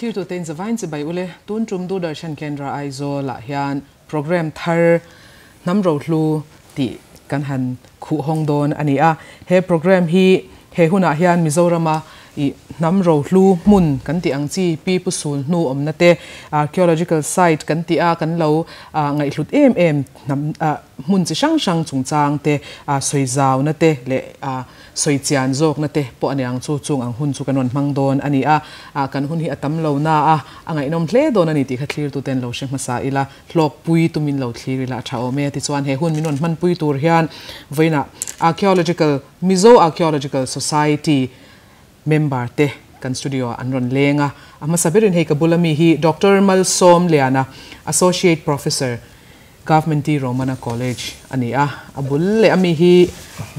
Thlirtute in zavain chibai ule, tun tum Doordarshan Kendra Aizawl ah hian Programme thar Hnam Rohlu tih kan han khuh hawng dawn a ni a. He programme hi he hunah hian Mizorama i Hnam Rohlu hmun kan tih ang chi Pi Pu Sul hnu awmna te, Archaeological site kan tih a kan lo ngaihhlut em em hnam hmun chi hrang hrang chungchang te sawi zauna te leh Sawi chian zawkna te pawh a niang chu chung ang hun chu kan rawn hmang dawn a ni a, kan hun hi a tam lo na a, a ngaihnawm hle dawn a ni tih kha thlirtuten lo hre hmasa ila, hlawkpui tumin lo thlir ila a tha awm e. Tichuan he hun min rawn hmanpui tur hian vawiinah Archaeological Mizo Archaeological Society member te kan studio ah an rawn leng a, a hmasa berin hei ka bula mi hi Doctor Malsawmliana, Associate Professor, Government T Romana College a ni a, a bul leh a mi hi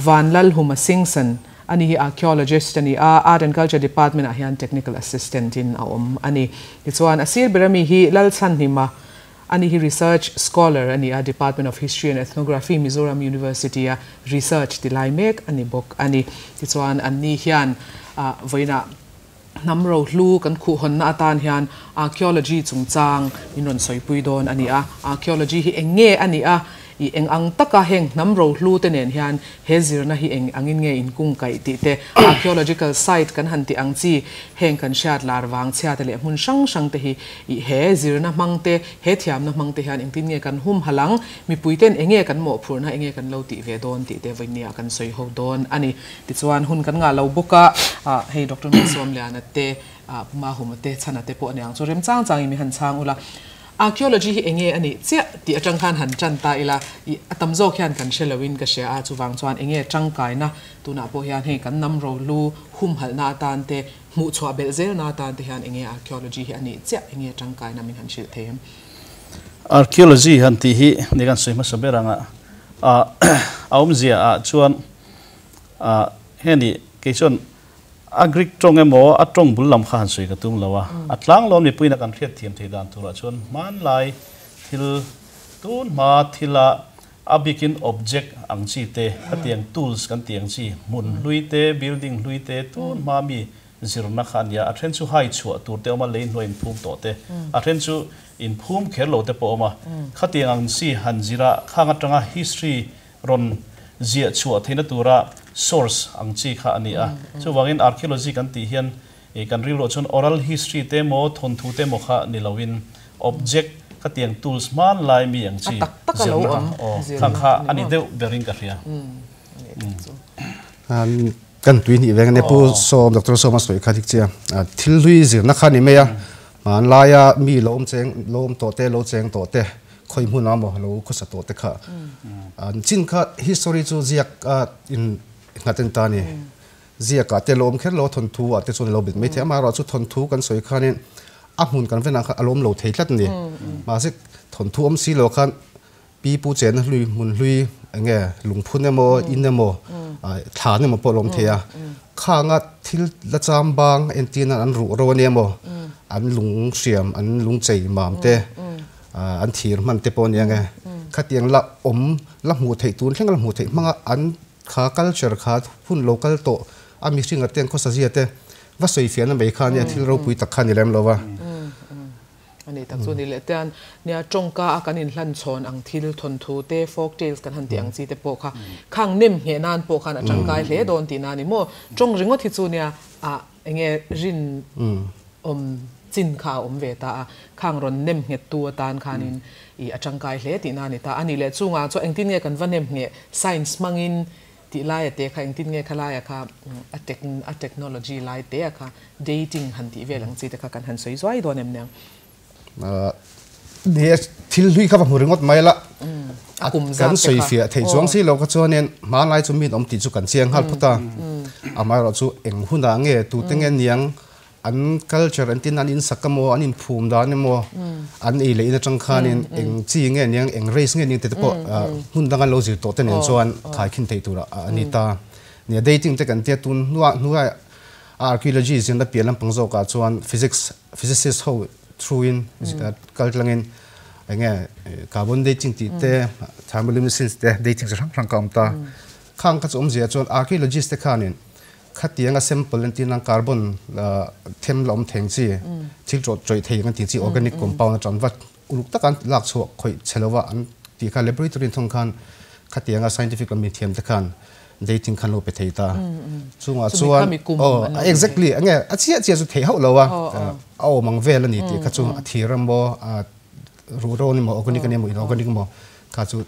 Vanlalhuma Singson a ni hi Archaeologist a ni a, Art and Culture Department ah hian Technical Assistant in a awm a ni. Tichuan a sir ber a mi hi Lalchhanhima a ni hi Research Scholar a ni a, Department of History and Ethnography, Mizoram University a Research ti lai mek a ni bawk a ni. Tichuan an ni hian vawiinah Hnam rohlu kan khuhhawnna atan hian archaeology chungchang min rawn sawipui dawn a ni a. Archaeology hi eng nge a nih a, i eng ang taka heng hnam rohlu te nen hian he zirna hi eng angin nge inkungkaih tih te, archaeological site kan han tih ang chi heng kan hriat lar vang chhia te leh hmun hrang hrang te hi i he zirna hmang te, he thiamna hmang te hian engtin nge kan humhalh ang, mipui ten eng nge kan mawhphurhna eng nge kan lo tih ve dawn tih te vawinia kan sawi ho dawn a ni. Tichuan hun kan ngah lo bawk a, hei Doctor Malsawmliana te, Pu Mahuma te, Chhana te pawh a niang chu rem chang changin mi han chhang ula. Archaeology hi enge a nih chiah tih atang khan han tan ta ila, ih a tam zawk hian kan hre loin ka hria a, chuvang chuan enge tangkaina tunah pawh hian hei kan hnam rohlu humhalhna atan te, hmuhchhuah belh zelna atan te hian enge archaeology hi a nih chiah, enge tangkaina min han hrilh thei em? Archaeology han tih hi ni kan sawi hmasa ber anga a awmzia ah chuan Ah, heni kei chuan a Greek tawng emaw a tawng bul lam kha han sawi ka tum lo a, a tlanglawn mipuiin a kan hriat thiam thei dan turah chuan hmanlai thil tun hma thila a bikin object ang chi te, khatiang tools kan tih ang chi, hmun hlui te, building hlui te, tun hma mi zirna kha a nia, a then chu hai chhuah tur te a awm a, lei hnuai inphum tawh te, a then chu inphum kher lo te pawh a awm a, khatiang ang chi han zira khang atanga history rawn ziah chhuah theihna tura source ang chi kha a ni a. Chuvangin archaeology kan tih hian kan rilruah chuan oral history te emaw thawnthu te emaw kha ni loin object khatiang tools hmanlai mi ang chi zirna kha aw khang kha a ni deuh berin ka hria. Kan tui hnih veng ania Pu Sawm, Doctor Sawma sawi kha dik chiah. Thil hlui zirna kha a ni mai a, hmanlaia mi lo awm cheng, lo awm tawh te, lo cheng tawh te, khawi hmun a maw lo khawsa tawh te kha an chin kha history chu ziak a in nghat en ta a ni. Ziak ah te lo awm kher lo a thawnthu ah te chuan a lo bet mai thei a, amaherawhchu thawnthu kan sawi khanin a hmun kan venah khan a lo awm lo thei tlat a ni. Mahse thawnthu awm si lo khan Pi pu chena hlui hmun hlui eng nge lungphun emaw in emaw thlan emaw pawh a lo awm thei a, khanga thil la cham bang entir nan an ruh ro ania maw an lung hriam an lung chei mam te an thir hman te pawh ania nge khatiang la awm la hmuh theih tun thleng la hmuh theih hmanga an kha culture kha hun lo kal tawh a mihringa te an khawsa zia te va sawi fiahna mai kha ania thil ropui tak kha a ni lem lo va. A ni tak chu ni leh te an nia tawngka a kan inhlan chhawn ang thil thawnthu te folk tales kan han tih ang chi te pawh kha khang nem ngheh nan pawh khan a tangkai hle dawn tih na ni maw tawng ringawt hi chu nia ah enge rin awm chin kha a awm ve ta a khang rawn nem nghet tu atan khanin ih a tangkai hle tih na ni ta a ni leh chungah chuan engtin nge kan va nem ngheh science hmangin Tih laia te kha engtin nge khalaia kha a tech a technology lai te a kha dating han tih vel ang chi te kha kan han sawi zuai dawn em nia. Ni e, thil hlui kha va hmu ringawt mai la, a kan sawi fiah thei chuang si lo kha chuanin hmanlai chu min awm tih chu kan chiang nghal phawt a, amaherawhchu eng hunah nge tute nge niang An culture an tin an in sak emaw, an in phum dan emaw, an ei leh in atang khanin eng chi nge niang, eng race nge niang tih te pawh hmun danga lo zir tawh te nen chuan khai khin theih tur a ni ta. Nia dating te kan tia tun hnuah hnuai archaeology zirna pian lampang zawkah chuan physics physicist ho through in kal tlangin eng nge carbon dating tih te thermoluminescence te dating chi hrang hrang ka awm ta. Khang kha chu awmzia chuan archaeologist te khanin. Khatianga sample an tin ang carbon them la awm theng chi thil chawt chawih thei ang tih chi organic compound atang vat uluk taka an lak chhuah khawih che lova an tih kha laboratory thawng khan khatianga scientific lam mithiam te khan dating khan lo pe thei ta. Chungah chuan aw exactly enge a chiah chiah chu theih hauh lo a a awm ang vel a ni tih kha chu a thir emaw a ruhro ni maw organic a ni emaw inorganic emaw kha chu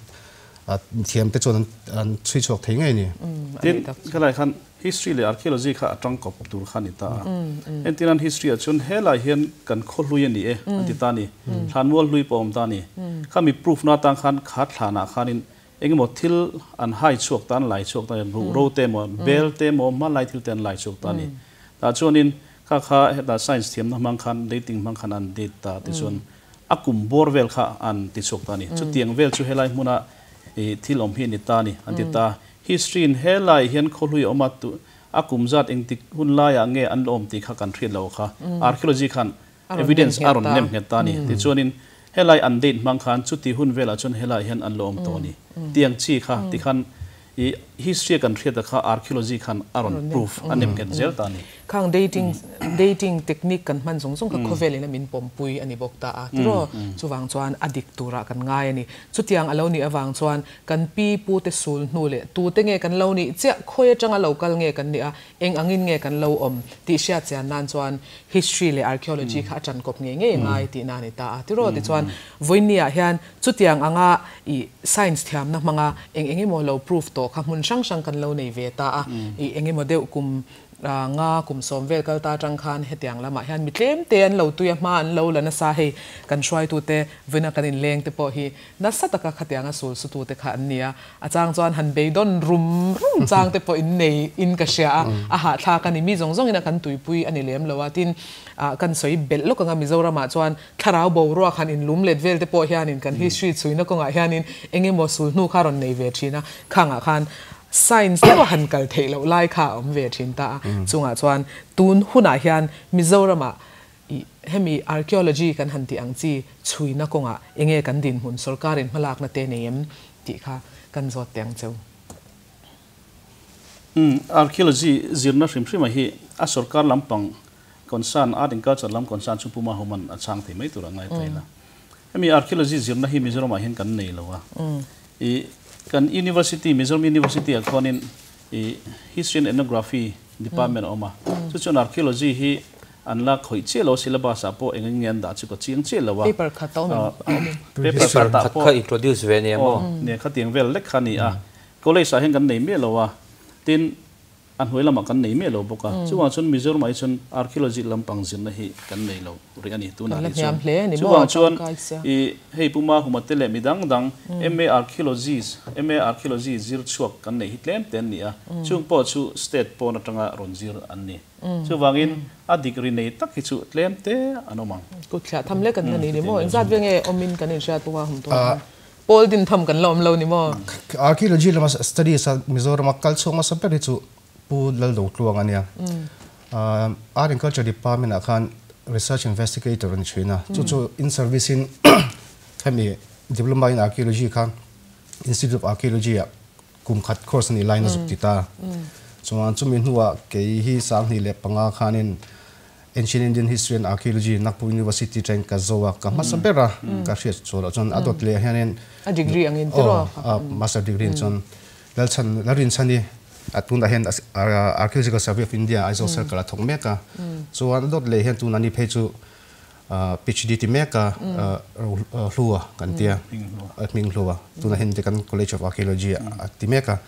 Thiam te chuan an chhui chhuak thei ngei ni. Tin, helai khan history leh archaeology kha a tangkawp tur kha a ni ta a. Entir nan history ah chuan helai hian kan khaw hlui a ni e an ti ta a ni. Thlanmual hlui pawh a awm ta a ni. Khami proof na atang khan kha thlanah khanin engemaw thil an hai chhuak ta, an lai chhuak ta a ni. Ruhro te emaw, bel te emaw, hmanlai thil te an lai chhuak ta a ni. Tah chuanin kha kha hetah science thiamna hmang khan dating hmang khan an date ta tichuan A kum bawr vel kha an ti chhuak ta a ni. Chutiang vel chu helai hmuna i thil awm hi a ni ta a ni, an ti ta. History in helai hian khawhlui a awm a, tu a kum zat engtik hun laiah nge an la awm tih kha kan hriat lo kha. Archaeology khan evidence a rawn nem nghet ta a ni. Tichuanin helai an date hmang khan chuti hun velah chuan helai hian an la awm tawh a ni. Tiang chi kha tikhan I history a kan hriat a kha archaeology khan a rawn proof a nem nghet zel ta a ni. Khang dating dating technique kan hman zawng zawng kha khawvel in a min pawmpui a ni bawk ta a tiraw? Chuvang chuan a dik turah kan ngai a ni. Chutiang a lo nih avang chuan kan pi pu te sul hnu leh tute nge kan lo nih chiah khawi atanga lo kal nge kan nih a, eng angin nge kan lo awm tih hriat chian nan chuan history leh archaeology kha a ṭankawp ngei ngei ngai tihna a ni ta a tiraw? Tichuan vawiinniah hian Chutiang anga i science thiamna hmanga eng eng emaw lo proof tawh kha hmun hrang hrang kan lo nei ve ta a, i eng emaw deuh kum nga kum sawm vel kal ta atang khan hetiang lamah hian mi tlem te an lo tui a, hma an lo la nasa hei kan hruaitute vawiina kan inleng te pawh hi nasa taka khatianga sul sutute kha an ni a, a chang chuan han beidawn rum rum chang te pawh in nei in ka hria a, a hahthlak a ni, mi zawng zawngin a kan tuipui a ni lem lo a, tin kan sawi belh lawk anga Mizoramah chuan Thlarau boruak han inlum let vel te pawh hianin kan history chhuina kawngah hianin eng emaw sulhnu kha rawn nei ve thin a, khangah khan science deuh a han kal theih loh lai kha a awm ve thin ta a. Chungah chuan tun hunah hian Mizoramah i hemi archaeology kan han tih ang chi chhuina kawngah eng nge kan dinhmun sorkarin hmalakna te nei em tih kha kan zawt teh ang cheu. Archaeology zirna hrim hrimah hi a sorkar lampang Concern, Art and Culture lam concern chu Puma Homan a chhang thei mai tur a ngai ta ila. Hemi Archaeology zirna hi Mizoramah hian kan nei lo a. I kan University, Mizoram University ah khuanin i History and Ethnography department a awm a. Chu chuan Archaeology hi an la khawih chiah lo a, syllabus ah pawh eng eng nge an dah chu ka chiang chiah lo a. Paper khat a awm em? A awm em? Paper khat ah pawh kha introduce ve nia maw? Aw, nia khatiang vel lek kha a ni a. College ah hian kan nei miah lo a. Tin, A hnuai lamah kan nei miah lo bawk a, chuvang chuan Mizoramah hi chuan archaeology lampang zirna hi kan nei lo rih a ni tunah Kan la rih chuan. hniam hle a ni maw Chuvang chuan tangkai sia. I hei Puma Humate leh midang dang MA Archaeologies, MA Archaeology zir chhuak kan neih hi tlem te an ni a, chung pawh chu state pawn atanga rawn zir an ni. Chuvangin a degree nei tak hi chu tlem te an awm ang. Kut thliah tham lek an la ni ni maw? Engzat ve nge awmin kan inhriat Puma Hum tunah hian? Pawl din tham kan la awm lo ni maw? Archaeology lama studies a Mizorama kal chhuak hmasa ber hi chu Pu Laldo Tluang a nia. Art and Culture Department ah khan research investigator a ni thin a. Chu chu in service in hemi diploma in archaeology kha Institute of Archaeology ah kum khat course a nih laiin a zuk ti ta. Chuan chumi hnuah kei hi 2005 khanin Ancient Indian History and Archaeology, Nagpur University train ka zo a, ka hmasa ber a, ka hriat chu loh chuan a dawt leh hianin A degree angin te rawh. Aw, master degree in chuan Lalchhan, Lalrinchhani a tunah hian Archaeological Survey of India Aizawl Circle a thawk mek a, chuan a dawt leh hian tuna ni phei chu PhD ti mek a, Hlua kan tia, Hming Hlua, tunah hian kan College of Archaeology a ti mek a,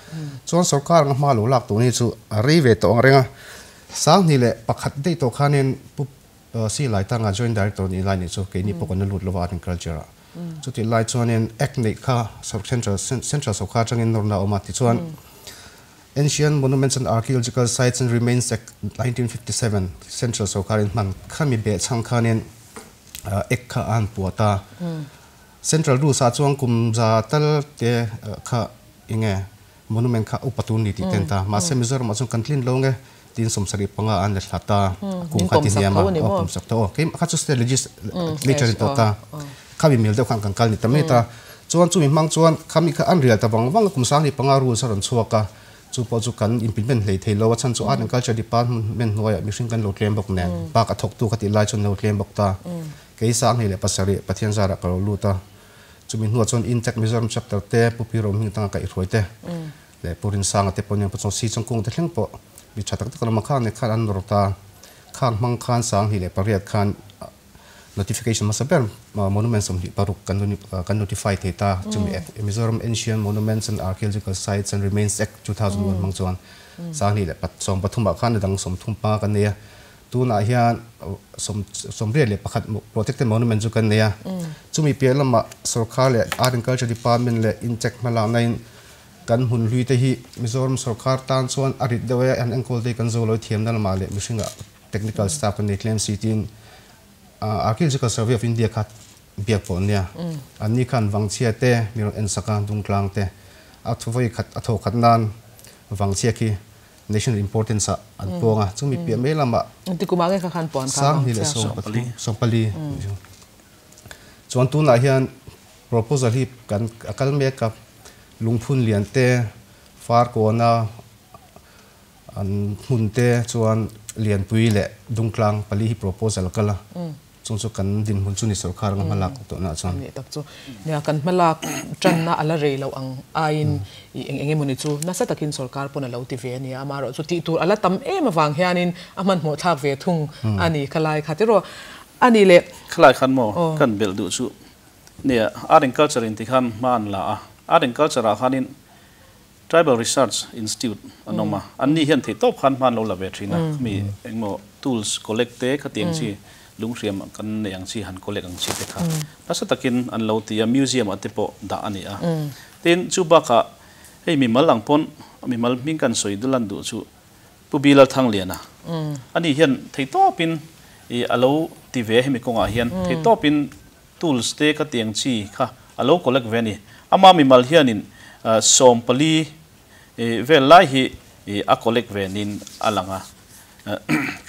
chuan sorkar anga hma lo lak tur hi chu a rei ve tawh ang reng a. 2001 daih tawh khanin Pu Si Laitanga Joint Director nih lai nih chu keini pawh kan la lut lova Art and Culture ah. Chutih lai chuanin Act neih kha Central Central sawrkar atangin nawrna a awm a tichuan Ancient Monuments and Archaeological Sites and Remains Act 1957 Central sawrkarin hman khami behchhang khanin Act kha a han puat a. Central Rules ah chuan kum za tal te kha enge Monument kha upa tur ni tih ten ta. Mahse Mizoram ah chuan kan tlin lo nge tiin 75 an la thla ta. Kum kha ti hniam a, aw kum sak tho aw. Keimah kha chu state legislature in tawh ta. Khami mil deuh khan kan kal ni ta mai ta. Chuan chumi hmang chuan khami kha an rial ta vang vang a kum 15 rules a rawn chhuak a. Chu pawh chu kan implement hlei thei lo a chhan chu Art and Culture Department hnuaiah mihring kan lo tlem bawk nen bak a thawktu kha tih lai chuan lo tlem bawk ta. Kei 2007 Pathian zarah ka lo lut a. Chumi hnuah chuan Intact Mizoram Chapter te Pu Pi Romhming tanga kaihhruai te leh Pu Rinsanga te pawh nia Pu Chawngsi Chawngkung te thleng pawh mi tha tak tak an awm a khang nen khan an nawr ta. Khang hmang khan 2008 khan notification hmasa ber monument 26 kan kan notify thei ta. Chumi act Mizoram Ancient Monuments and Archaeological Sites and Remains Act 2001 hmang chuan 2013 ah khan a dang 35 kan nei a. Tunah hian 81 protected monument chu kan nei a. Chumi piah lamah sorkar leh Art and Culture Department leh Incheck hmalakna in kan hmun hlui te hi Mizoram sorkar tan chuan a rit deuh e an enkawl te hi kan zo lo thiamna lamah leh mihringah technical staff kan nei tlem si tiin Archaeological Survey of India kha biak pawh nia. Anni khan Vangchhia te mi rawn en sak a, Dungtlang te a vawi khat a thaw khat nan Vangchhia khi national importance ah an puang a, chumi piah mai lamah 2040 chuan tunah hian proposal hi kan a kal mek a, lungphun lian te, Farkawna an hmun te chuan Lianpui leh Dungtlang pali hi proposal a kal a. Chung chu kan dinhmun chu ni sorkar anga hmalak tawh na chuan. Ni tak chu. Nia kan hmalak tanna a la rei loh ang aiin i eng eng emawni chu nasa takin sorkar pawn a lo ti ve a nia. Amaherawh chu tih tur a la tam em avang hianin a hmanhmawh thlak ve thung a ni khalai kha tiraw a ni le. Khalai khan maw kan belh duh chu nia Art and Culture in ti khan hma an la a. Art and Culture ah khanin Tribal Research Institute an awm a, anni hian theihtawp khan hman lo la ve thin a, khami engmaw tools collect te khatiang chi lunghriam kan nei ang chi han collect ang chi te kha nasa takin an lo ti a, museum ah te pawh dah a ni a. Tin, chu bakah hei mimal ang pawn mimal hming kan sawi dulan duh chu Pu Bilal Thangliana ani hian theihtawpin ih a lo ti ve hemi kawngah hian theihtawpin tools te khatiang chi kha a lo collect ve a ni. Ama mimal hianin 40 vel lai hi a collect ve niin a lang a.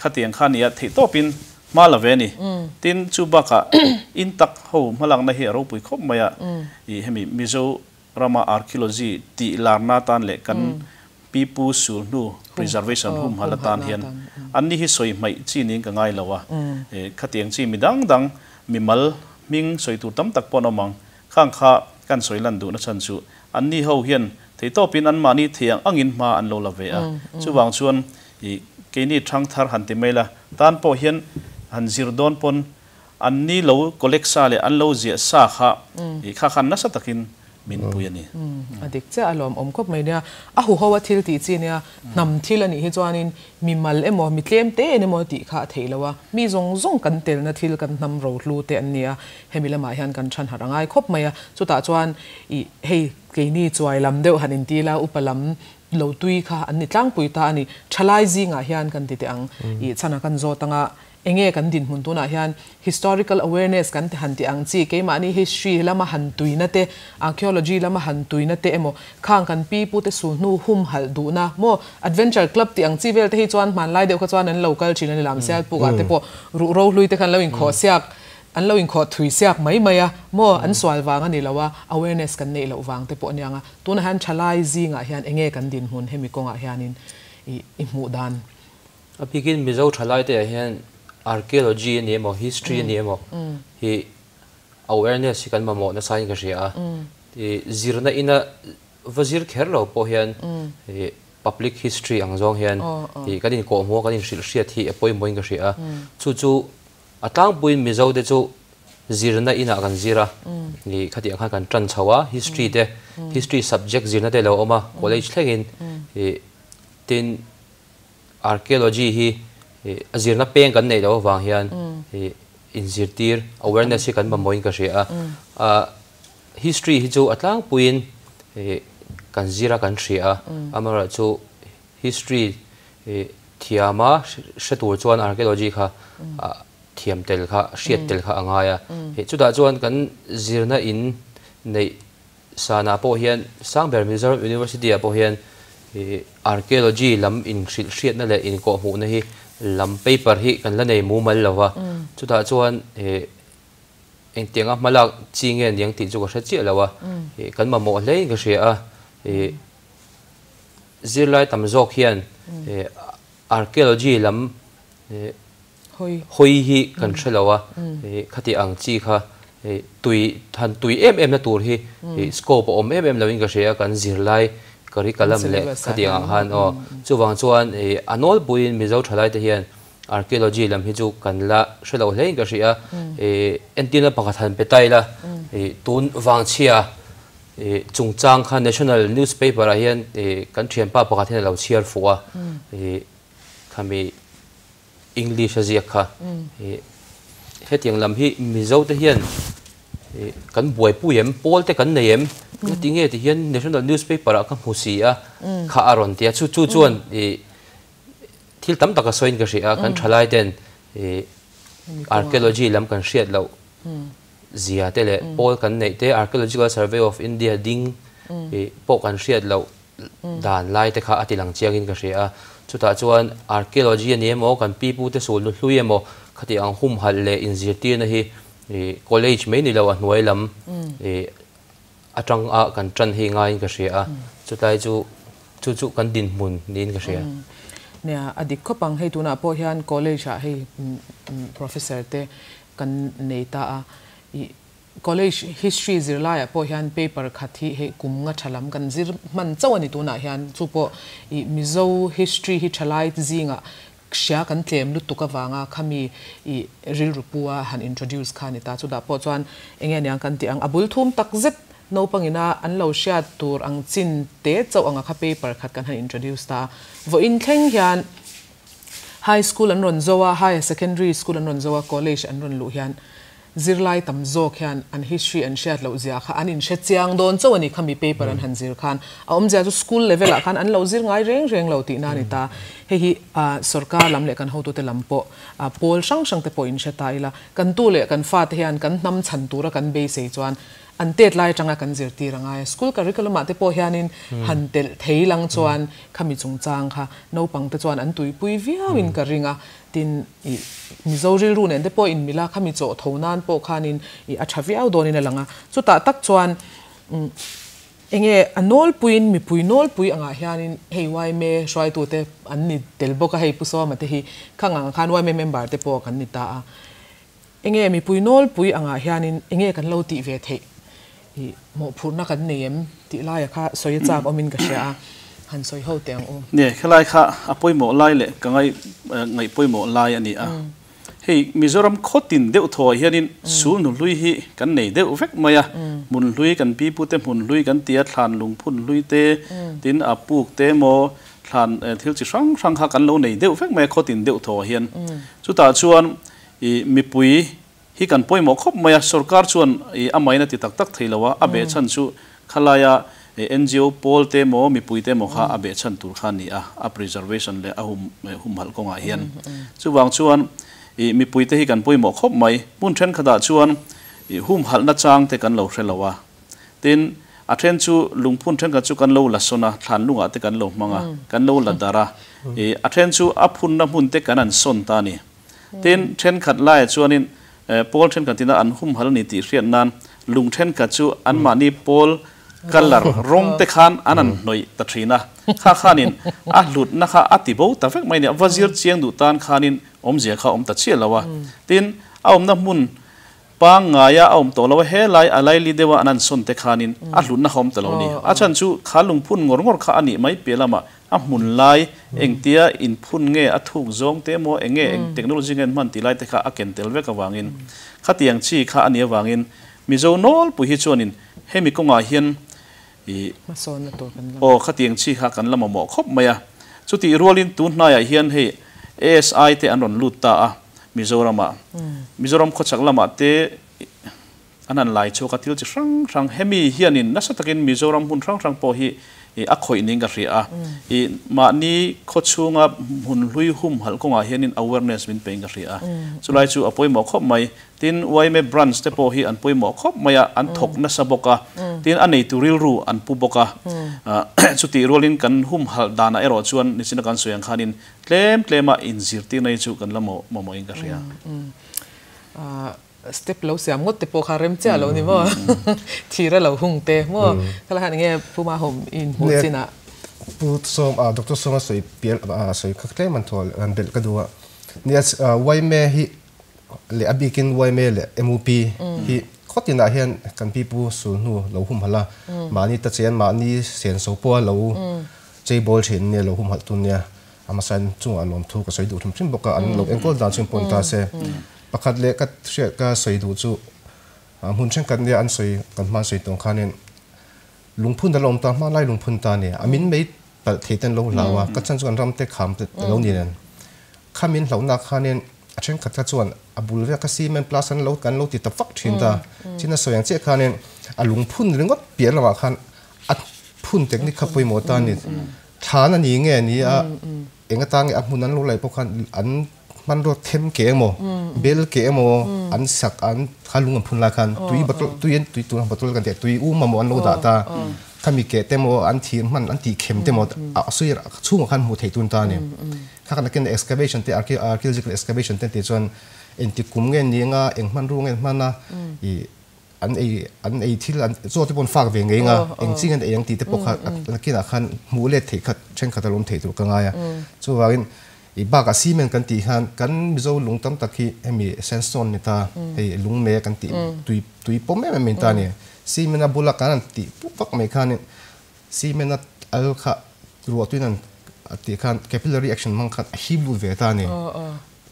Khatiang kha nia theihtawpin hma la ve a ni. Tin, chu bakah in tak ho hmalakna hi a ropui khawp mai a. Hemi Mizo rama archaeology tih larna atan leh kan pipu sul hnu preservation humhal atan hian anni hi sawi hmaih chi niin ka ngai lo a. Khatiang chi mi dang dang mimal hming sawi tur tam tak pawh an awm ang. Khang kha kan sawi lan duhna chhan chu anni ho hian theitawpin anmahni thei ang angin hma an lo la ve a. Chuvang chuan keini thangthar han ti mai la, tan pawh hian han zir dawn pawn anni lo collect sa leh an lo ziah sa kha kha khan nasa takin min pui a ni. A dik chiah a lawmawm khawp mai nia. A huho a thil tih chi nia, hnam thil a nih hi chuanin mi mal emaw, mi tlem te en emaw tih kha a theih lo a. Mi zawng zawng kan telna thil kan hnam rohlu te an ni a, hemi lamah hian kan than harh a ngai khawp mai a. Chutah chuan ih hei keini chuai lam deuh han inti la, upa lam lo tui kha an ni tlangpui ta a ni. Thalai zingah hian kan ti teh ang ih chhan a kan zawt anga Enge kan dinhmun tunah hian historical awareness kan ti han tih ang chi, keimahni history lama han tuina te, archaeology lama han tuina te emaw, khang kan pi pute sulhnu humhalh duhna maw, adventure club tih ang chi vel te hi chuan hmanlai deuh kha chuan an lo kal thin a ni lam Sialpuk ah te pawh ruh ro hlui te khan lo inkhawh siak, an lo inkhawh thui siak mai mai a maw, an sual vang a ni lo a, awareness kan neih loh vang te pawh a niang a, tunah hian thalai zingah hian enge kan dinhmun hemi kawngah hianin i hmuh dan. A bikin Mizo thalaite ah hian archaeology a ni emaw, history a ni emaw hi awareness hi kan mamawh nasa in ka hria a. Zirna ina va zir kher lo pawh hian public history ang zawng hian kan inkawhhmuh a, kan inhrilh hriat hi a pawimawh in ka hria a. Chu chu a tlangpuiin Mizo te chu zirna inah kan zir a, khatiang khan kan tan chho a, history te, history subject zirna te a lo awm a, college thlengin tin Archaeology hi a zirna peng kan neih loh avang hian inzirtir, awareness, hi kan mamawhin ka hria a. History hi chu a tlangpuiin kan zir a, kan hria a. Amaherawhchu history thiama hre tur chuan archaeology kha thiam tel kha, hriat tel kha a ngai a. Chutah chuan kan zirna in neih Sana pawh hian Sangber Mizoram University ah pawh hian Archaeology lam inhrilh hriatna leh inkawhhmuhna hi lam paper hi kan la nei mumal lo va, chutah chuan engtianga hmalak chi nge niang tih chu ka hre chiah lo a, kan mamawh hlein ka hria a. Zirlai tam zawk hian archaeology lam hawi hi kan hre lo a, khati ang chi kha tui han tui em em na tur hi scope a awm em em loin ka hria a, kan zirlai curriculum leh khati angah khan aw. Chuvang chuan a nawlpuiin Mizo thalaite hian archaeology lam hi chu kan la hre lo hlein ka hria a, entirna pakhat han pe ta ila tun vangchhia Chungchang kha National Newspaper ah hian kan thianpa pakhat hian a lo chhiar fuh a, khami English a ziak kha. Hetiang lam hi Mizo te hian kan buaipui em, pawl te kan nei em, engati nge ti hian National Newspaper ah ka hmu si a kha a rawn ti a, chu chu chuan thil tam tak a sawiin ka hria a, kan thalai ten archaeology lam kan hriat loh zia te leh pawl kan neih te, Archaeological Survey of India ding pawh kan hriat loh dan lai te kha a ti lang chiangin ka hria a. Chutah chuan archaeology a ni emaw, kan pi pu te sulnu hlui emaw khati ang humhalh leh inzirtirna hi college mai ni lo a hnuai lam atang a kan tan hi ngaiin ka hria a. Chutlai chu chu chu kan dinhmun niin ka hria. Nia, a dik khawp ang. Hei tunah pawh hian college ah hei professor te Kan nei ta a, i college history zirlaiah pawh hian paper khat hi hei kum nga tha lam kan zir hman chauh a ni tunah hian, chu pawh i Mizo history hi thalai zingah hria kan tlem lutuk avanga khami i rilru pu a han introduce kha a ni ta, chutah pawh chuan enge aniang kan tih ang, a bul thum tak zet naupangina an lo hriat tur ang chin te chauh anga kha paper khat kan han introduce ta a, vawiin thleng hian. High school an rawn zo a, higher secondary school an rawn zo a, college an rawn luh hian zirlai tam zawk hian an history an hriat loh zia kha an inhre chiang dawn chauh a ni khami paper an han zir khan. A awmzia chu school level ah khan an lo zir ngai reng reng lo tihna a ni ta. Hei hi sorkar lam leh kan hotute lam pawh pawl hrang hrang te pawh inhre ta ila, kan tu leh kan fate hian kan hnam chhan tura kan beisei chuan An tet lai atanga kan zirtir a ngai a, school curriculum ah te pawh hianin han telh thei lang chuan khami chungchang kha naupang te chuan an tuipui viau in ka ring a, tin ih Mizo rilru nen te pawh in mila khami chawh tho nan pawh khanin ih a tha viau dawnin a lang a, chutah tak chuan enge a nawlpuiin mipui nawlpui angah hianin hei yma hruaitute an ni tel bawk a, hei Pu Sawma te hi khang ang khan yma member te pawh kan ni ta a. Enge mipui nawlpui angah hianin enge kan lo tih ve theih i mawhphurhna kan nei em tih laia kha sawi a chak awmin ka hria a, han sawi ho teh ang u. Nie, helai kha a pawimawh lai leh ka ngai ngaih pawimawh lai a ni a. Hei Mizoram khawtin deuh thaw ah hianin sulhnu hlui hi kan nei deuh vek mai a, hmun hlui kan pipute hmun hlui kan ti a, thlan lungphun hlui te, tin a puk te emaw thlan thil chi hrang hrang kha kan lo nei deuh vek mai a khawtin deuh thaw ah hian. Chutah chuan I mipui hi kan pawimawh khawp mai a, sorkar chuan i a main a ti tak tak thei lo a, a behchhan chu khalaia NGO pawl te emaw mipui te emaw kha a behchhan tur kha a ni a, a preservation leh a hum humhalh kawngah hian. Chuvang chuan i mipui te hi kan pawimawh khawp mai. Hmun thenkhatah chuan i humhalhna chang te kan lo hre lo a, tin a then chu lungphun thenkhat chu kan lo la sawn a, thlan lungah te kan lo hmang a, kan lo la darh a, i a then chu a phunna hmun te kan an sawn ta a ni. Tin, thenkhat laiah chuanin pawl thenkhatina an humhal a ni tih hriat nan lung thenkhat chu anmahni pawl colour rawng te khan an an hnawih ta thin a. Kha khanin a hlutna kha a ti bo ta vek mai a ni. A va zir chiang duh tan khanin awmzia kha a awm ta chiah lo a. Tin, a awmna hmun pangngaia a awm tawh lo a, helai a laili deuha an an sawn te khanin a hlutna kha awm ta lo a ni. A chhan chu kha lungphun ngawr ngawr kha a nih mai piah lamah A hmun lai engtia inphun nge a thuk zawng te emaw eng nge eng technology nge an hman tih lai te kha a ken tel vek avangin khatiang chi kha a nih avangin Mizo nawlpui hi chuanin hemi kawngah hian ih Hmasawnna tur kan lam. Aw khatiang chi kha kan la mamawh khawp mai a. Chutih rualin tun hnaiah hian hei ASI te an rawn lut ta a Mizoramah. Mizoram khawchhak lamah te An han lai chhuak a, thil chi hrang hrang hemi hianin nasa takin Mizoram hmun hrang hrang pawh hi a khawih niin ka hria a. I mahni khawchhunga hmun hlui humhalh kawngah hianin awareness min pein ka hria a. Chulai chu a pawimawh khawp mai. Tin, yma branch te pawh hi an pawimawh khawp mai a, an thawk nasa bawk a. Tin, a neitu rilru an pu bawk a. Chutih rualin kan humhalh danah erawh chuan nichina kan sawi ang khanin tlem tlema inzirtirna hi chu kan la mamawhin ka hria. Step lo siam ngawt te pawh kha rem chiah lo ni maw? Thir a lo hung te maw? Khala khan enge Puma home i inhmuh chinah? Pu Sawm, Doctor Sawma sawi pial sawi kha tlem an thawl an belh ka duh a. Nia yma hi leh a bikin yma leh MUP hi khaw tinah hian kan pipu sul hnu lo humhalh a, mahni ta chen mahni senso pawha lo cheibawl thin nia lo humhalh tun nia. A hmasain chungah lawmthu ka sawi duh hrim hrim bawk a, an lo enkawl dan chu inpawn ta se. Pakhat leh ka hriat ka sawi duh chu hmun thenkhat nia an sawi kan hma an sawi tawng khanin lungphun a lo awm ta, hmanlai lungphun ta a ni. A min mei palh thei te an lo hlau a, ka chan chu kan ram te kham te a lo ni nen. Kha min hlauhnak khanin a thenkhat kha chuan a bul vek a cement plaster an lo kan lo ti ta fak thin ta. Chin a sawi ang chiah khanin a lungphun ringawt piah lamah khan a phun technique kha pawimawh ta a ni. Thlan a ni nge ni a, eng atan nge a hmun an lo laih pawh khan an hmanraw them ke emaw, bel ke emaw an sak an kha lung an phun lai khan tui bottle tui an tui tur bottle kan tih a tui um emaw an lo dah ta, khami ke te emaw an thir hman an tih khem te emaw a sawi chhungah khan hmuh theih tun ta a ni. Kha kan nakin excavation te archaeological excavation te an tih chuan engtik kum nge ni anga eng hmanrua nge an hman a ih An ei an ei thil an chaw te pawh an fak ve ngei nga, eng chi nge an ei ang tih te pawh kha nakinah khan hmuh let theih khat thenkhat a lawm theih tur ka ngai a. Chuvangin i bakah cement kan tih hian kan Mizo lung tam tak hi hemi sandstone ni ta, hei lung me kan tih tui tui pawm em em mai ta a ni. Cement a bula kan han tih puk vak mai khanin cement a al kha ruah tuin an tih khan capillary action hmang khan a hip lut ve ta a ni.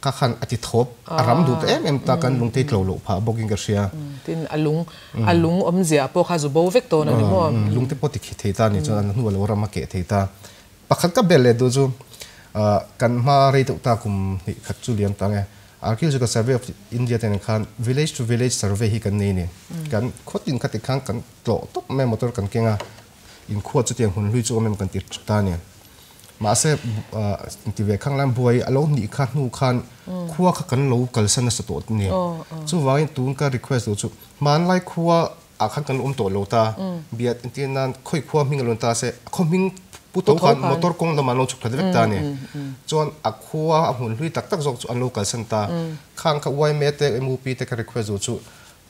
Ka khan a ti thawp, a ram duh ta em em ta kan lungtei tlo loh phah bawkin ka hria. Tin, a lung, a lung awmzia pawh kha zu bo vek dawn a ni maw? Lungte pawh ti khi thei ta ni chuan a hnu a lo ram a keh thei ta. Pakhat ka bel leh duh chu, kan hma rei deuh ta kum hnih khat chu liam ta nge, Archaeological Survey of India te nen khan village to village survey hi kan nei a ni. Kan khaw tin kha tikhan kan tlawh tawp mai a, motor kan keng a, inkhua chutiang hun hlui chu awm em kan ti ta a ni. Mahse, ti ve khang lan buai a lo hnih kha hnu khan khua kha kan lo kalsan nasa tawh a ni. Chuvangin tun ka request duh chu hmanlai khua ah khan kan awm tawh lo ta, biak entir nan khawi khua hming a lo ni ta se, a khaw hming pu tho khan motor kawng lamah an lo chhuk thla vek ta a ni. Chuan a khua a hmun hlui tak tak zawk chu an lo kalsan ta. Khang kha yma te MUP te ka request duh chu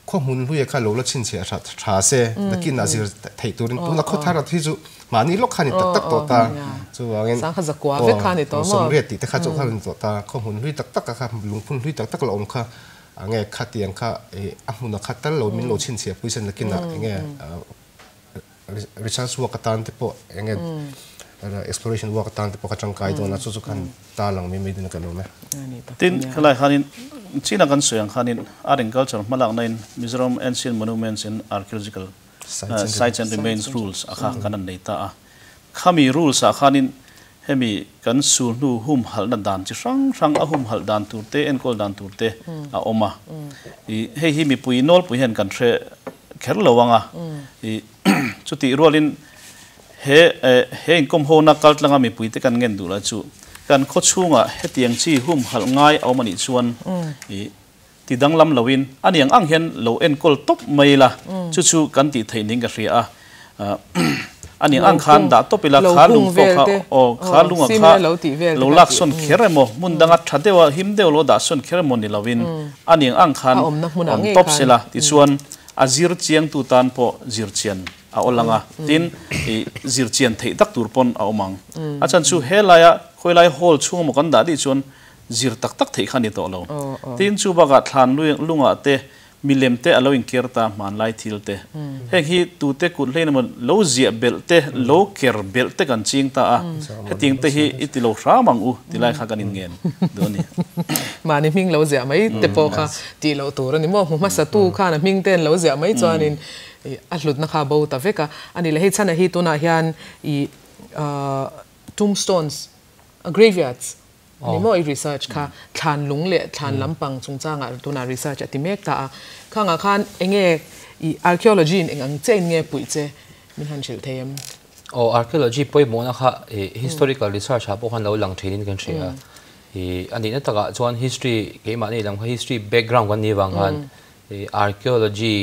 Khaw hmun hluia kha lo la chhinchhiah tha tha se, nakin ah zir theih turin tuna khaw thar hi chu mahni lawk kha ni tak tak tawh ta. Chuvangin aw sawmriat tih te kha chu kha ni tawh ta. Khaw hmun hlui tak tak kha lungphun hlui tak tak la awm kha enge khatiang kha a hmun a khat tal lo min lo chhinchhiah pui se nakin ah enge Research work atan te pawh enge exploration work atan te pawh ka tangkai dawn a, chu chu khan tarlang mai mai din ka lawm e. Tin, khelai khanin China kan sawi ang khanin Art and Culture hmalakna in Mizoram Ancient Monuments and Archaeological Sites and Remains Rules a kha kan an nei ta a. Khami rules ah khanin hemi kan sul hnu humhalhna dan chi hrang hrang a humhalh dan tur te, enkawl dan tur te a awm a. Ih hei hi mipui nawlpui hian kan hre kher lo ang a. Ih chutih rualin he he inkawm hona kal tlanga mipui te kan ngen duh lah chu kan khaw chhungah hetiang chi humhalh ngai a awm a nih chuan ih ti danglam loin a niang ang hian lo enkawl tawp mai ila, chu chu kan tih theih ning ka hria a. A niang ang khan dah tawp ila, kha lung pawh kha aw kha lunga kha lo lak sawn kher emaw, hmun danga tha deuha him deuh lo dah sawn kher emaw ni loin a niang ang khan awm tawp sela tichuan a zir chiangtu tan pawh zir chian a awl ang a, tin ih zir chian theih tak tur pawn a awm ang. A chhan chu helaia khawilai hall chhung emaw kan dah dih chuan Zir tak tak theih kha a ni tawh lo. Tin, chu bakah thlan lungah te, milem te a lo inker ta hmanlai thil te. Heng hi tute kut hlein emaw lo ziah belh te, lo ker belh te kan ching ta a, hetiang te hi i ti lo hram ang u ti lai kha kan inngen duh a ni. Mahni hming lo ziah mai te pawh kha tih loh tur a ni maw? Hmu hmasa tu khan a hming ten lo ziah mai chuanin a hlutna kha a bo ta vek a. A ni le, hei chhanah hi tunah hian i tombstones, graveyards, Ni maw i research kha thlan lung leh thlan lampang chungchangah tunah research a ti mek ta a. Khangah khan enge i archaeology in eng ang che in nge puih che min han hrilh thei em? Aw archaeology pawimawhna kha i historical research ah pawh khan lo lang thin in kan hria a. I a nihna takah chuan history keimahni lam kha history background kan nih avang khan i archaeology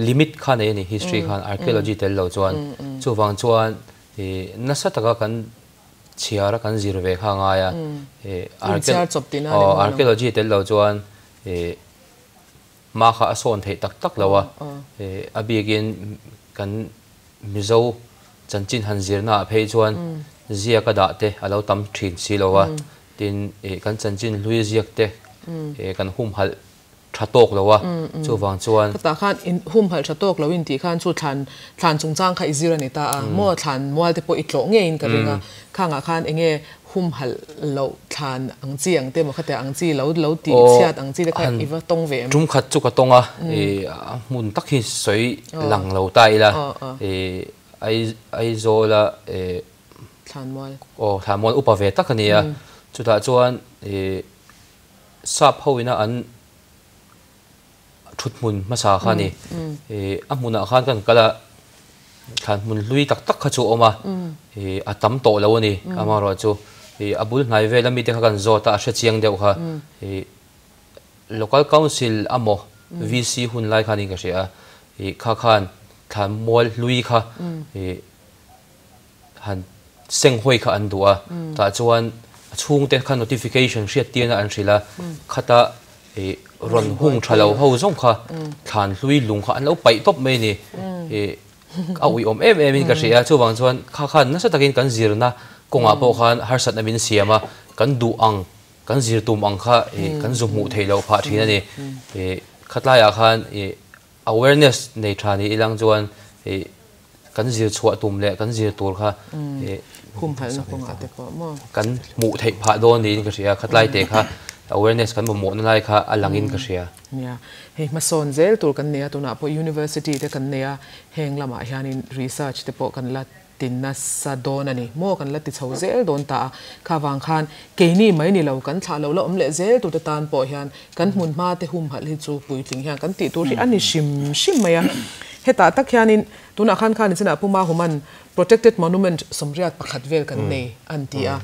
limit kha nei a ni history khan archaeology tel lo chuan chuvang chuan i nasa taka kan chhiar a kan zir ve kha a ngai a, archaeology tel lo chuan hma kha a sawn theih tak tak lo a, a bikin kan Mizo Chanchin han zirna ah phei chuan ziak a dah te a lo tam thin si lo a, tin kan chanchin hlui ziak te kan humhalh tha tawk lo a, chuvang chuan. Khatah khan in humhalh tha tawk lo in tih khan chu thlan thlan chungchang kha i zir a ni ta a, maw thlan mual te pawh i tlawh ngeiin ka ring a, khangah khan enge humhalh loh thlan ang chi ang te maw khatia ang chi lo lo tih chhiat ang chi te kha i va tawng ve em? Tum khat chu ka tawng a, a hmun tak hi sawi lang lo ta ila, Aizawl a Thlanmual. Aw Thlanmual upa ve tak a ni a, chutah chuan sap ho ina an thut hmun hmasa kha a ni. A hmunah khan kan kal a, thlan hmun hlui tak tak kha chu a awm a, a tam tawh lo a ni. Amaherawhchu a bul hnai vel a mite kha kan zawt a, a hre chiang deuh kha. Local Council amaw VC hun lai khanin ka hria a, kha khan thlan mual hlui kha han senghawi kha an duh a, tah chuan a chhungte kha notification hriat tirna an hrilh a, khata rawn hung tha lo ho zawng kha thlan hlui lung kha an lo paih tawp mai a ni. A uiawm em em in ka hria a, chuvang chuan kha khan nasa takin kan zirna kawngah pawh khan harsatna min siam a, kan duh ang kan zir tum ang kha kan zu hmuh theih loh phah thin a ni. Khatlaiah khan awareness nei tha ni ilang chuan kan zir chhuah tum leh kan zir tur kha humhalhna kawngah te pawh maw kan hmuh theih phah dawn niin ka hria. Khatlai te kha awareness kan mamawhna lai kha a langin ka hria. Nia, hei hmasawn zel tur kan nei a, tunah pawh university te kan nei a, heng lamah hianin research te pawh kan la ti nasa dawn a ni. Maw kan la ti chho zel dawn ta a, kha vang khan keini mai ni lo kan thlah lo la awm leh zel tur te tan pawh hian kan hmun hma te humhalh hi chu puitling hian kan tih tur hi a ni hrim hrim mai a. Hetah tak hianin tunah khan khan nichinah Pu Mahuman Protected Monument sawmriat pakhat vel kan nei an ti a,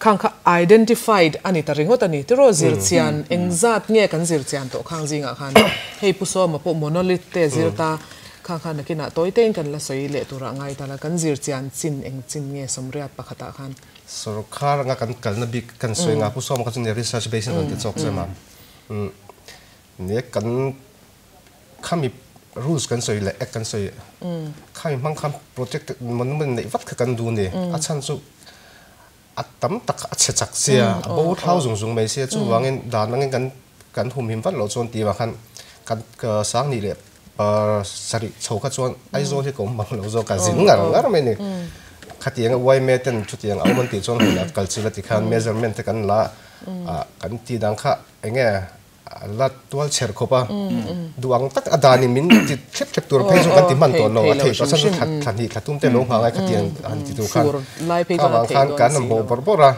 khang kha identified a ni ta ringawt a ni. Tiraw zirchian engzat nge kan zirchian tawh khang zingah khan hei Pu Sawma pawh monolith te zir ta Kha kha nakinah tawi tein kan la sawi leh turah ngai ta la, kan zir chian chin eng chin nge sawmriat pakhatah khan. Sorkar anga kan kalna bik kan sawi nga Pu Sawma kha chu nia research base in rawn ti chawk che ma. Nia kan khami rules kan sawi leh act kan sawi khami hmang khan protected monument neih vat kha kan duh a ni. A chhan chu a tam tak a chhe chak sia, a bo thlau zung zung mai sia, chuvangin dan angin kan kan humhim vat loh chuan tih vang khan kan Sangni leh sarih chho kha chuan Aizawl hi ka awm bang lo zawk a, zin ngar ngar mai a ni. Khatiang a uaime ten chutiang a awm an tih chuan hun a kal chilh a ti khan measurement te kan la a, kan tih dan kha eng nge A la tual chher khawp a, duh ang tak a danin min ti thlep thlep tur phei chu kan ti hman tawh lo, a theih tawh chuan thla thla hnih thla tum te lo nghah ngai khatiang han ti tur khan kha vang khan kan rawn bawh bawrh bawrh a,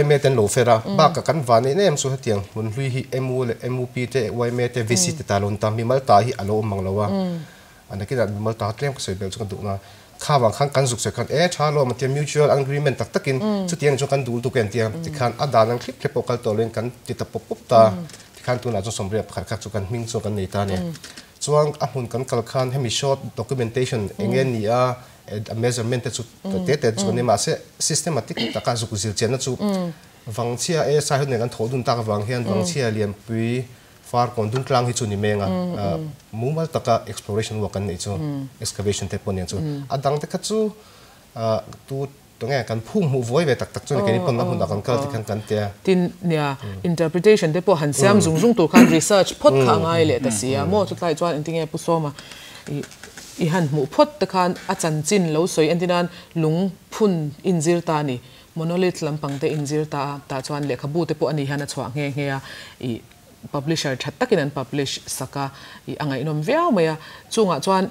yma te an lo fer a, bakah kan van en em chu hetiang hmun hlui hi mu leh mup te yma te vc te ta lo an ta, mimal ta hi a lo awm mang lo a, a nakinah mimal ta tlem ka sawi belh chu ka duh na, kha vang khan kan zuk sawi khan e tha lo matia mutual agreement tak takin chutiang chu kan dul tuk em tia tikhan a dan ang thlip thlep pawh kal tawh loin kan ti ta pawp pawp ta tikhan tunah chuan sawmriat pakhat kha chu kan hming chu kan nei ta a ni. Chuan a hmun kan kal khan hemi short documentation eng nge ni a a measurement te chu te te chu kan nei mahse systematic taka zuk zir chianna chu Vangchhia ASI ho nen kan thawh dun tak avang hian Vangchhia Lianpui Farkawn Dungtlang hi chu ni meng a, mumal taka exploration work kan neih chu, excavation te pawh nen chu. A dang te kha chu tu tunge kan phung hmuh vuai ve tak tak chu ni keini pawn a hmunah kan kal tikhan kan tia. Tin, nia, interpretation te pawh han siam zung zung tur khan research phawt kha a ngai leh ta si a maw? Chutlai chuan engtinge Pu Sawma i han hmuh phawt te khan a chanchin lo sawi entirnan lung phun inzir ta a ni. Monolith lampang te inzir ta a, tah chuan lehkhabu te pawh a ni hian a chhuah nghe nghe a, ih publisher that takin an publish sak a, ih a ngaihnawm viau mai a. Chungah chuan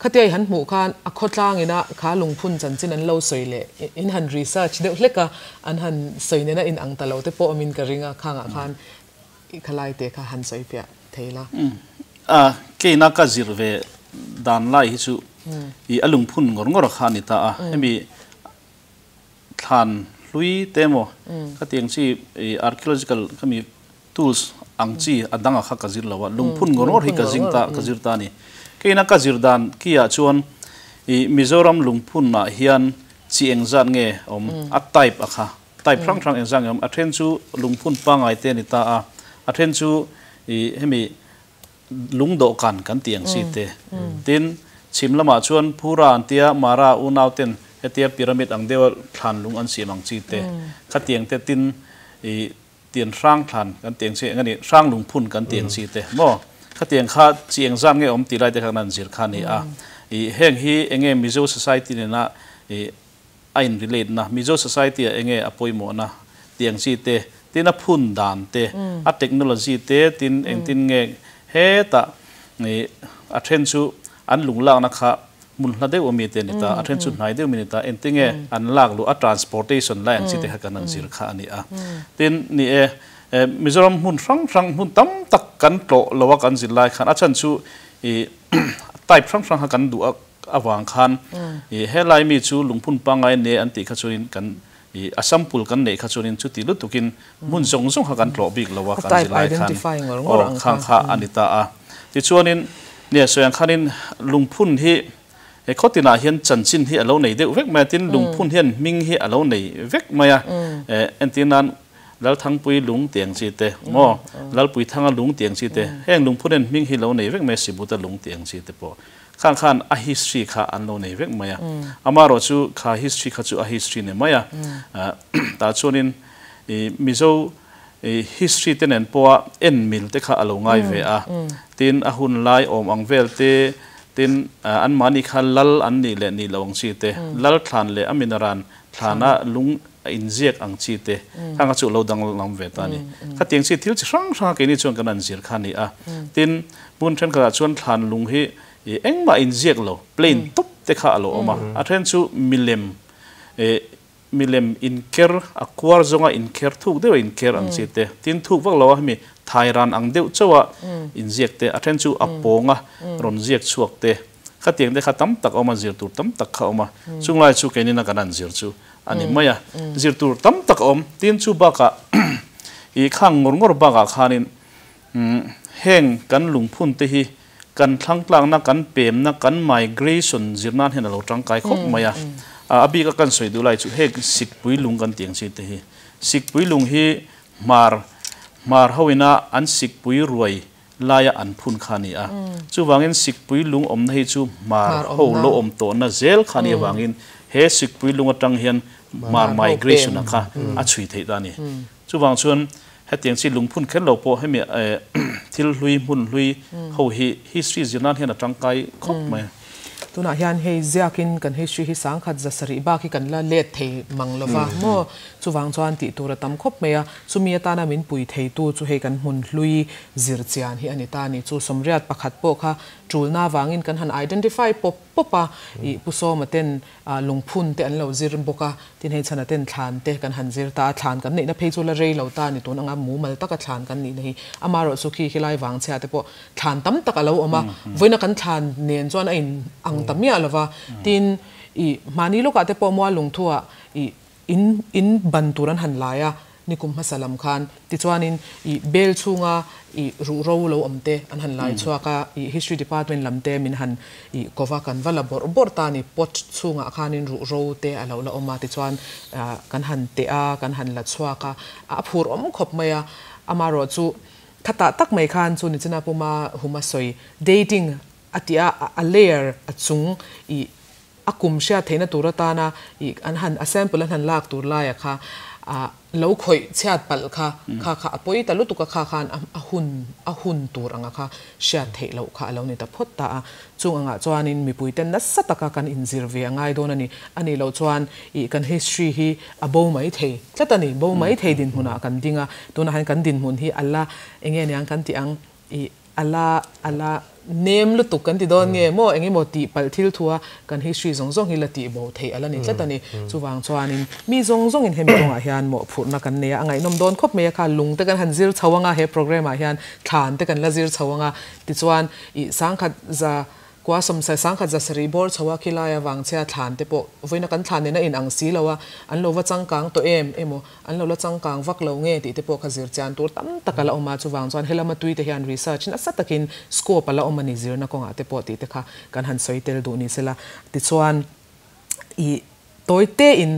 khatia i han hmuh khan a khawtlang ina kha lungphun chanchin an lo sawi leh in han research deuh hlek a, an han sawi nena in ang ta lo te pawh awmin ka ring a, khangah khan i khalai te kha han sawi piah thei la. A, keina ka zir ve dan lai hi chu ih a lungphun ngawr ngawr kha a ni ta a, hemi Thlan hlui te emaw khatiang chi archaeological khami tools ang chi a danga kha ka zir lo a, lungphun ngawr ngawr hi ka zing ta ka zir ta a ni. Keina ka zir dan ki ah chuan i Mizoram lungphun ah hian chi engzat nge awm a type a kha type hrang hrang engzat nge awm a then chu lungphun pangai te a ni ta a, a then chu i hemi lung dawhkan kan tih ang chi te. Tin, chhim lamah chuan Phura an tia Mara unau ten Hetia pyramid ang deuha thlan lung an siam ang chi te, khatiang te tin i tian hrang thlan kan tih ang chi eng a ni, hrang lungphun kan tih ang chi te maw, khatiang kha chi eng zat nge awm tih lai te kha kan han zir kha a ni a. I heng hi eng nge Mizo society nena i a in relate na, Mizo society ah eng nge a pawimawh na tih ang chi te, tin a phun dan te, a technology te tin engtin nge hetah i a then chu an lunglakna kha hmun hla deuh ami te a ni ta, a then chu hnai deuh ami a ni ta, engtinge an lak luh a transportation lai ang chi te kha kan han zir kha a ni a. Tin, ni e, Mizoram hmun hrang hrang hmun tam tak kan tlawh lo a kan zir lai khan a chhan chu i type hrang hrang kha kan duh avang khan i helai mi chu lungphun pangngai nia an tih kha chuanin kan i a sample kan neih kha chuanin chuti lutukin hmun zawng zawng kha kan tlawh bik lo a kan zir lai khan aw khang kha a ni ta a. Tichuanin nia sawi ang khanin lungphun hi he khaw tinah hian chanchin hi a lo nei deuh vek mai a, tin lungphun hian hming hi a lo nei vek mai a, entir nan Lalthangpui lung tih ang chi te maw, Lalpuithanga lung tih ang chi te, heng lungphun hian hming hi lo nei vek mai a, Sibuta lung tih ang chi te pawh khang khan a history kha an lo nei vek mai a, amaherawh chu kha history kha chu a history ni mai a, tah chuanin i Mizo i history te nen pawha en mil te kha a lo ngai ve a, tin a hun lai awm ang vel te, tin anmahni kha lal an nih leh nih loh ang chi te, lal thlan leh a minaran thlana lung a inziak ang chi te khang kha chu lo danglam ve ta a ni. Khatiang chi thil chi hrang hrang a keini chuan kan an zir kha a ni a, tin hmun thenkhatah chuan thlan lung hi engmah inziak lo plain tawp te kha a lo awm a, a then chu milem milem inker a kuar zawnga inker thuk deuha inker ang chi te, tin thuk vak lo a hemi thairan ang deuh chauha inziak te, a then chu a pawnga rawn ziak chhuak te. Khatiang te kha tam tak a awm a, zir tur tam tak kha a awm a, chung lai chu keinin a kan han zir chu a ni mai a, zir tur tam tak a awm. Tin chu bakah ih khang ngawr ngawr bakah khanin heng kan lungphun te hi kan thlangtlakna, kan pemna, kan migration zir nan hian a lo tangkai khawp mai a. A bik a kan sawi duh lai chu heng sikpui lung kan tih ang chi te hi. Sikpui lung hi hmar hmar hoina an sikpui ruai laia an phun kha a ni a. Chuvangin Sikpui lung awmna hi chu Hmar ho lo awm tawhna zel kha a nih avangin he Sikpui lung atang hian Hmar migration a kha a chhui theih ta a ni. Chuvang chuan hetiang chi lungphun kher lo pawh hemi thil hlui hmun hlui ho hi history zir nan hian a tangkai khawp mai. Tunah hian hei ziakin kan history hi sangkhat zasarih bak hi kan la let thei mang lova maw? Chuvang chuan tih tur a tam khawp mai a, chumi atana min pui theitu chu hei kan hmun hlui zir chian hi a ni ta a ni. Chu sawmriat pakhat pawh kha tulna avangin kan han identify pawp pawp a, ih Pu Sawma ten lungphun te an lo zir bawk a, tin hei chhana ten thlan te kan han zir ta a, thlan kan neihna phei chu la rei lo ta a ni tun anga mumal taka thlan kan nihna hi. Amaherawhchu khi khilai vangchhia te pawh thlan tam tak a lo awm a, vawiina kan thlan nen chuan a in ang ta miah lo va, tin ih mahni lawkah te pawh mual lungthuah ih In in ban tur an han lai a, nikum hmasa lam khan. Tichuanin ih bel chhunga ih ruhro lo awm te an han lai chhuak a, ih History Department lam te min han ih kova kan va la bawrh bawrh ta a ni. Pot chhungah khanin ruhro te a lo la awm a, tichuan kan han teh a, kan han la chhuak a, a phur awm khawp mai a. Amaherawh chu khatah tak mai khan chu nichina puma huma sawi dating a tih a, a layer a chung ih A kum hriat theihna tur atana ih an han a sample an han lak tur laia kha ah lo khawih chhiat palh kha kha kha a pawi ta lutuk a kha khan a hun a hun tur anga kha hriat theih loh kha a lo ni ta phawt ta a. Chung angah chuanin mipuite nasa taka kan inzir ve a ngai dawn a ni. A nih loh chuan ih kan history hi a bo mai thei tlat a ni. Bo mai thei dinhmunah kan ding a. Tunah hian kan dinhmun hi a la eng nge niang kan tih ang ih A la a la nem lutuk kan ti dawn nge maw eng emaw tih palh thil thua kan history zawng zawng hi la tih bo theih a la ni tlat a ni. Chuvang chuanin mi zawng zawngin hemi kawngah hian mawhphurhna kan nei a, a ngaihnawm dawn khawp mai a kha lung te kan han zir chho anga he program ah hian thlan te kan la zir chho anga tichuan ih sangkhat za Kua sawmsai sangkhat zasarih bawr chho a khilai avang chhia thlan te pawh vawiina kan thlan nen a in ang si lo a, an lo va changkang tawh em emaw an lo la changkang vak lo nge tih te pawh kha zir chian tur tam tak a la awm a, chuvang chuan helama tui te hian research nasa takin scope a la awm a ni zirna kawngah te pawh tih te kha kan han sawi tel duh ni sela tichuan ih Tawi tein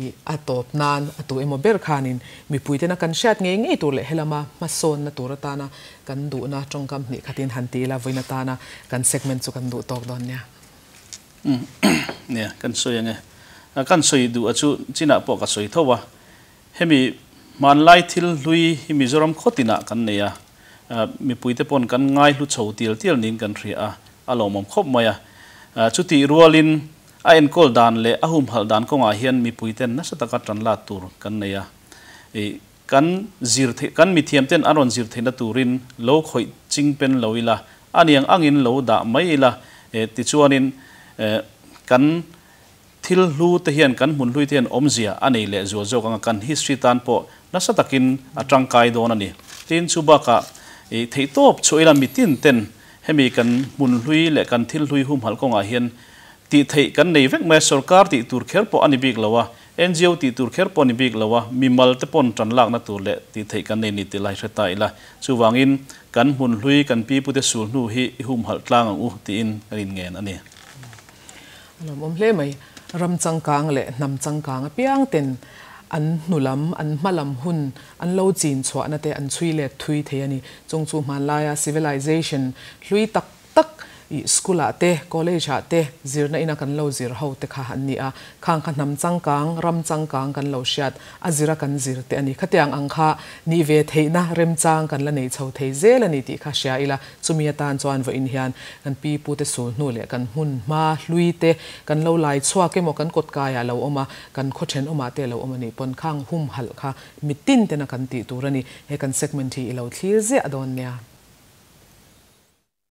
i a tawp nan a tu emaw ber khanin mipuitena kan hriat ngei ngei tur leh helama hmasawnna tur atana kan duhna tawngkam hnih khatin han ti ila vawiin atana kan segment chu kan duh tawk dawn nia. Nia, kan sawi ang e. Kan sawi duh a chu chinah pawh ka sawi tho a, hemi hmanlai thil hlui hi Mizoram khawtinah kan nei a, mipuite pawn kan ngai hlu chho tial tial niin kan hria a, a lawmawm khawp mai a. Chutih rualin a enkawl dan leh a humhalh dan kawngah hian mipuiten nasa taka tan lat tur kan nei a. Kan zir theih, kan mithiamten an rawn zir theihna turin lo khawih ching pen lo ila, a niang angin lo dah mai ila, tichuanin kan thil hlu te hian, kan hmun hlui te hian awmzia a nei leh zual zawk ang a, kan history tan pawh nasa takin a tangkai dawn a ni. Tin, chu bakah theihtawp chhuah ila mitin ten hemi kan hmun hlui leh kan thil hlui humhalh kawngah hian tih theih kan nei vek mai a, sorkar tih tur kher pawh a ni bik lo a, NGO tih tur kher pawh ni bik lo a, mimal te pawn tan lakna tur leh tih theih kan nei ni tih lai hre ta ila. Chuvangin, kan hmun hlui, kan pi pute sul hnu hi i humhalh tlang ang u tiin kan inngen a ni. A lawmawm hle mai. Ram changkang leh hnam changkang apiang ten an hnu lam, an hma lam hun an lo chin chhuahna te an chhui let thui thei a ni. Chung chu hmanlaia civilization hlui tak tak i school ah te, college ah te zirna ina kan lo zir ho te kha an ni a, khang kha hnam changkang, ram changkang kan lo hriat a zira kan zir te a ni. Khatiang ang kha nih ve theihna remchang kan la nei chho thei zel a ni tih kha hria ila, chumi atan chuan vawiin hian kan pi pu te sul hnu leh kan hmun hma hlui te kan lo lai chhuak emaw kan kawt kaiah lo awm a, kan khaw thenawmah te lo awm a nih pawn khang humhalh kha mitin tena kan tih tur a ni. He kan segment hi i lo thlir ziah dawn nia.